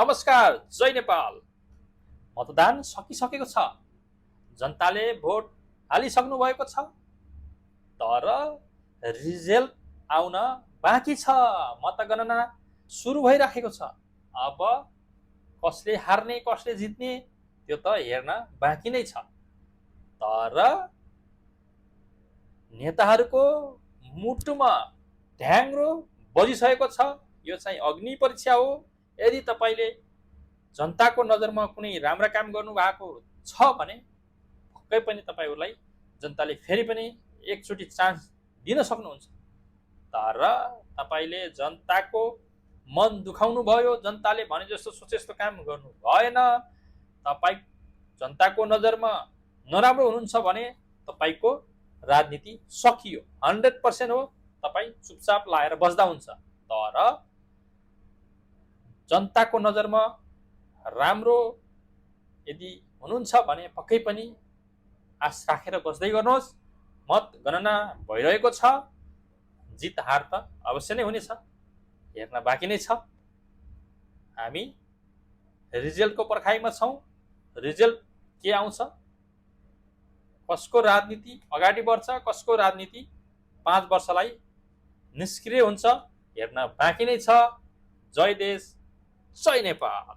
नमस्कार, जय नेपाल। मतदान सकिसकेको छ, जनताले भोट हालिसक्नु भएको छ, तर रिजल्ट आउन बाँकी छ। मतगणना सुरु भइराखेको छ। अब कसले हार्ने कसले जित्ने त्यो त हेर्न बाँकी नै छ। तर नेताहरूको मुटुमा ढ्याङ्ग्रो बजिसकेको छ। यो चाहिँ अग्नि परीक्षा हो। यदि तपाईँले जनताको नजरमा कुनै राम्रा काम गर्नु भएको छ भने पक्कै पनि तपाईँहरूलाई जनताले फेरि पनि एकचोटि चान्स दिन सक्नुहुन्छ। तर तपाईँले जनताको मन दुखाउनु भयो, जनताले भने जस्तो सोचे जस्तो काम गर्नु भएन, तपाईँ जनताको नजरमा नराम्रो हुनुहुन्छ भने तपाईँको राजनीति सकियो। 100% हो। तपाईँ चुपचाप लाएर बस्दा हुन्छ। तर जनताको नजरमा राम्रो यदि हुनुहुन्छ भने पक्कै पनि आश राखेर बस्दै गर्नुहोस्। मतगणना भइरहेको छ। जित हार त अवश्य नै हुनेछ, हेर्न बाँकी नै छ। हामी रिजल्टको पर्खाइमा छौँ। रिजल्ट के आउँछ, कसको राजनीति अगाडि बढ्छ, कसको राजनीति 5 वर्षलाई निष्क्रिय हुन्छ, हेर्न बाँकी नै छ। जय देश, जय नेपाल।